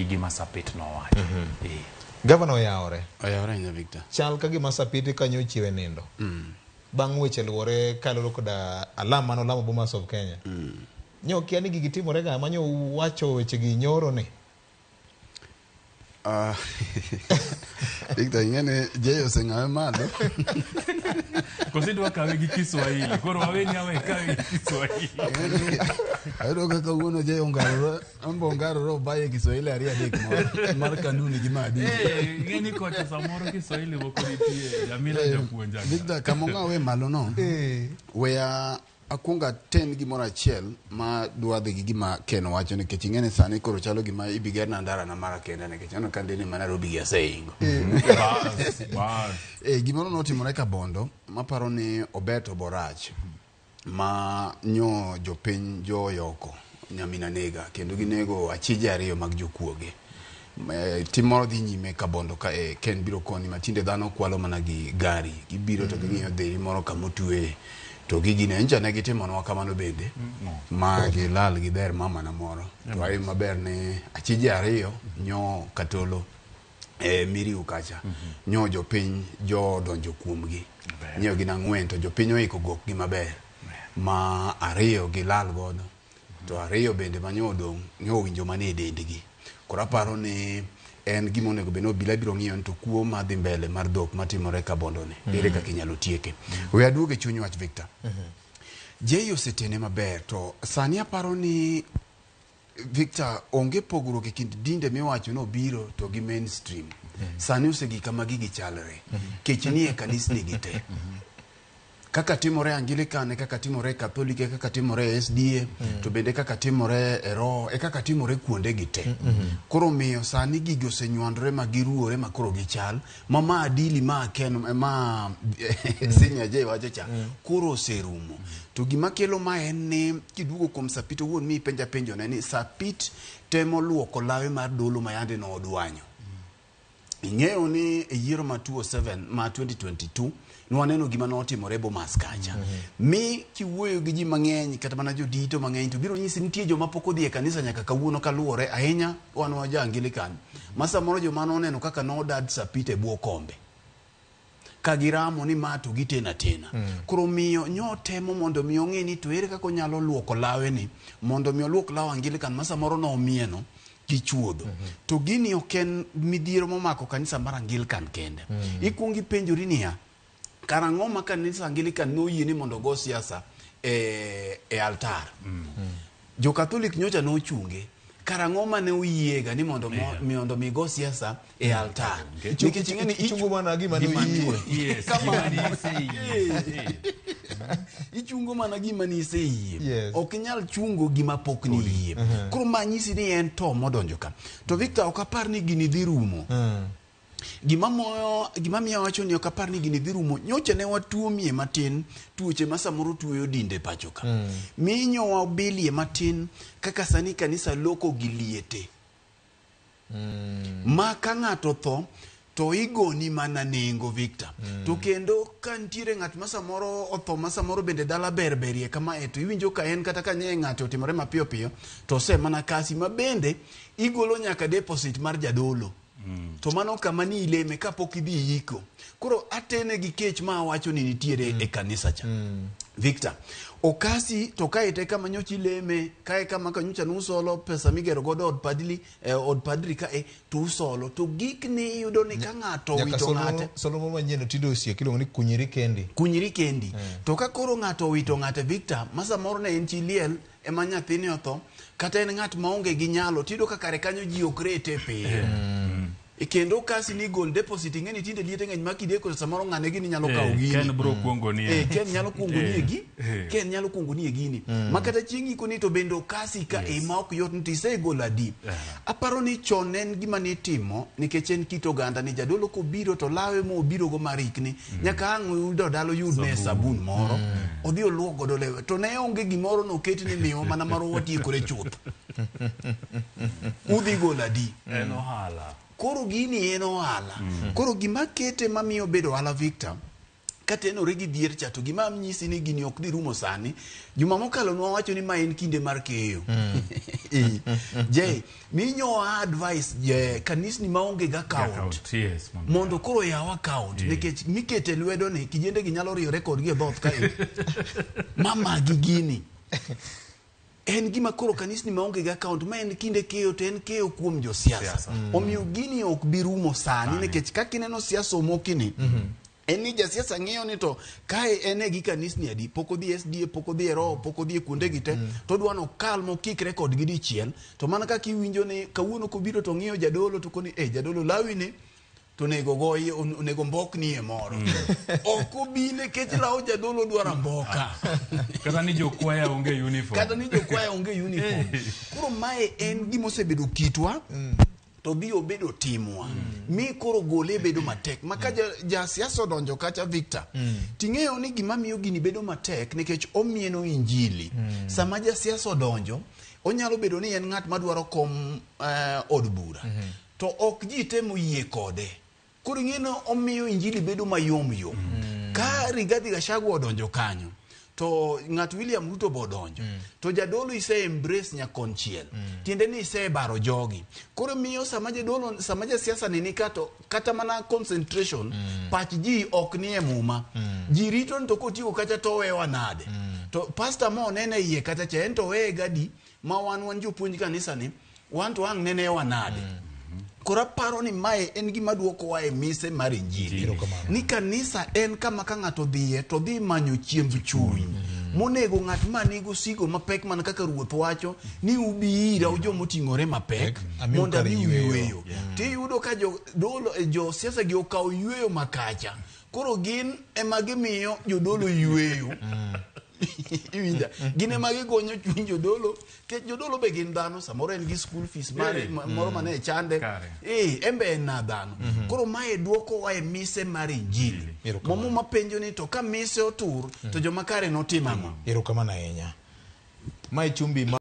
gi gima Sapit nowacho. Eh. Gavana oyawore. Oyawore ahinya Victor. Chal ka gima Sapit kanyo ochiewe nindo. Bang' weche luwore kaluwore koda alam mane olamo Bomas of Kenya. Nyo kia ni gigi timore ga ma nyo wacho weche gi nyoro ni. Ah, Victor, ing'e ni Jay oseng'awe malo. Koso idwa kawe gi Kiswahili. Koro waweni awe kawe gi Kiswahili. Ayudo ka kawuono Jay ongarore, ambo ongarore obaye Kiswahili ariyo adek moro mar kanuni gi maadili. Eh, ing'e ni kocha samoro Kiswahili moko nitie. Jamila japuonja. Victor, kama ong'awe malo no, weya akwong aten gimoro achiel ma dwa dhi gi gima Ken wacho nikech ing'e ni sani koro chalo gima ibigerna ndara na mara kenda nikech aneno ka ndeni ma Nairobi gi aseingo. Bas, bas. Eh, gimoro notimore Kabondo maparo ni ober to borach ma nyo jopiny joyoko nyamina nega kendo ginego achije ariyo mag jokuoge. Tim moro dhi nyime Kabondo ka e Ken biro koni ma tinde dhano kwalo mana gi gari gibiro to ging'iyo dheri moro kamotweye to gigine ncha ne gitimonwa kamano bende ma gilal gi dher mamana moro to ayo maber ni achije ariyo nyo katolo e Miriu kacha nyo jopiny jo donjo kuomgi nyo gin ang'wen to jopiny oiko gokgi maber ma ariyo gilal godo to ariyo bende manyo odong' nyo owinjo mana e dendgi. Koro aparo ni en gima onego bed ni obila biro ng'iyo ni to kuo madhi mbele mar dhok matimore Kabondo ni ere kaka inyalo tieke. We aduog e chuny wach Victor. Jay osetene maber to sani aparo ni Victor onge pogruok e kind dinde miwacho ni obiro to gi mainstream. Sani osegik kama gigi chalre. Kech nie kanisni gi te. Kaka timore Anglican e kaka timore e Catholic e kaka timore e SDA to bende kaka timore e Roho e kaka timore kuonde gi te. Koro miyo sani gigi osenywandore ma giruore ma koro gichal ma maadili ma Ken ma Senior J wacho cha koro oserumo. To gima kelo ma en ni kiduogo kuom Sapit owuon mi ipenja penjo ne ni Sapit temo luoko lawe mar dolo ma yande nodwanyo. Ing'eyo ni e yiero ma 2007 ma 2022 nwaneno gima notimore Bomas kacha. Mi kiwuoyo gi ji mang'eny kata mana jodito mang'eny to biro nyisi nitie joma pok odhi e kanisa nyaka kawuono kaluwore ahinya wan wa jo Anglican. Ma samoro joma noneno kaka nodad Sapit e bwo kombe. Ka giramo ni ma to giteno atena. Koro miyo nyo temo mondo mi ong'e ni to ere kaka onyalo luoko lawe ni mondo mi oluok law Anglican ma samoro nomieno gi chuodho. To gini ok en midhiero momako kanisa mar Anglican kende. Ikuongo ipenjori niya, karang'o ma kanisa Anglican noyie ni mondo ogo siasa e, e altar? Jo Catholic nyocha nochunge. Karang'o mane oyiega ni mondo mondo mi go siasa e altar? Nikech ing'e ni Ichungo mana gima ne oyie. Yes, gima ni iseyie. ichungo mana gima ni iseyie. Yes. Ok inyal chungo gima pok ni yie. Koro ma nyisi ni en to modonjo ka. To Victor ok apar ni gini dhi rumo. Gima moyo gima miyo awacho ni ok apar ni gini dhi rumo nyocha ne watuomie matin tuoche ma samoro tuoyo dinde pacho ka. Minyo wabilie matin kaka sani kanisa loko gi liete. Ma ka ng'ato tho to igoni mana nengo Victor. To kendo ka nitiere ng'at ma samoro otho ma samoro bende dala ber berie kama e to iwinjo ka en kata ka nye ng'ato otimore mapiyo piyo to ose mana kasi ma bende igolo nyaka deposit mar jadolo. To mano kama ni ileme kapok idhi yiko. Koro atene gi kech ma awacho ni nitiere e kanisa cha. Victor, okasi to kae te kama nyocha ileme, kae kama ka nyocha nusolo pesa migero godo od padri, od padri kae to usolo. To gikni iyudo ni ka ng'ato Nyaka owito ng'ate solo manyien tinde osiek iluongo ni kunyiri kendi. kunyri kendi. To ka koro ng'ato owito ng'ate Victor, ma samoro ne en chi liel ema nyathini otho, kata en ng'at maonge gi nyalo, tiyudo ka kare kanyo ji ok rete piyo. E kendo kasi ni gol deposit ing'e ni tinde liete ng'eny ma kideko to samoro ng'ane gini nyalo kawo gini. Ken bro kuongo ni. Eh, Ken nyalo kuongo ni e gi, Ken nyalo kuongo ni e gini. Ma kata chieng' iko ni to bende okasi ka e ma ok yot ni to isegolo adi. Aparo ni chon en gima nitimo nikech en kit oganda ni jadolo kobiro to lawe mobiro go mar ikni nyaka ang' yudo dalo yud ne sabun moro odhi oluok godo lewe to ne onge gimoro noket ni miwa mana mar watiekore chuth. Udhi golo adi. En ohala. Koro gini en ohala. Koro gima kete mamiyo obedo ohala Victor, katenore gi dhier cha to gima nyisi ni gini ok dhi rumo sani. Juma mokalo nwawacho ni ma en kinde mar keyo. Jay, minyowa advice je kanisni maonge ga account Account, yes, mondo mondo koro yaw account nikech mikete lwedo ni kijende gi nyalo riyore kodgi e dhoth kae mamagi gini en gima koro kanisni maonge gi account ma en kinde keyo to en keyo kuom josiasa Siasa. omiyo gini ok bi rumo sani nikech kaka ineno siasa omokini en ni jasiasa ng'iyo ni to kae en e gi kanisni adi pok odhi SDA pok odhi e roho pok odhi e kuonde gi te to odwa nokal mokikre kodgi dichiel to mana kaka iwinjo ni kawuono kobiro to ng'iyo jadolo to koni eh jadolo lawi ni to onego goyi onego mbokni e moro ok obi nikech law jadolo dwaro mboka Kata ni jokwaya onge uniform. kata ni jokwaya onge uniform koro mae en gima osebedo kitwa to dhi obedo timwa mi koro gole bedo matek ma ka jasiasa odonjo kacha Victor ting'eyo ni gima miyo gini bedo matek nikech omieno injili sama jasiasa odonjo onyalo bedo ni en ng'at madwaro kom od bura to ok ji te moyie kode koro ing'e ni omiyo injili bedo mayom yom ka Rigathi Gachagua odonjo kanyo to ng'at William Ruto bo odonjo to jadolo ise embrace nyakonchiel tiende ni isebaro jogi koro miyo sama jadolo sama jasiasa ni nika to kata mana concentration pach ji ok ni e muma ji rito ni to kotieko kacha to owewa nade to pastor mo nene iye kacha cha en to oweye gadi ma wan jopuonj kanisa ni wan to ang' nenewa nade koro aparo ni mae en gima duokowa e mise mar injili ni kanisa en kama ka ng'ato dhiye to dhi manyo chiemb chuny monego ng'at ma nigi osigo mapek mana kaka ruoth wacho ni ubi ira ujomoting'ore mapek Amiu mondo kar amiu yweyo. yweyo tiyudo ka josiasa gi okawo yweyo makacha koro gin ema gimiyo jodolo yweyo iwinja gin ema gigonyo chuny jodolo nikech jodolo be gin dhano samoro en gi school fees mare moro mane chande Kare. en be en na dhano koro mae duokowa e mise mar injili Erokamano. ma muma penjo ni to ka mise otur to joma kare notim ang'o Erokamano ahinya. Mae chumbi ma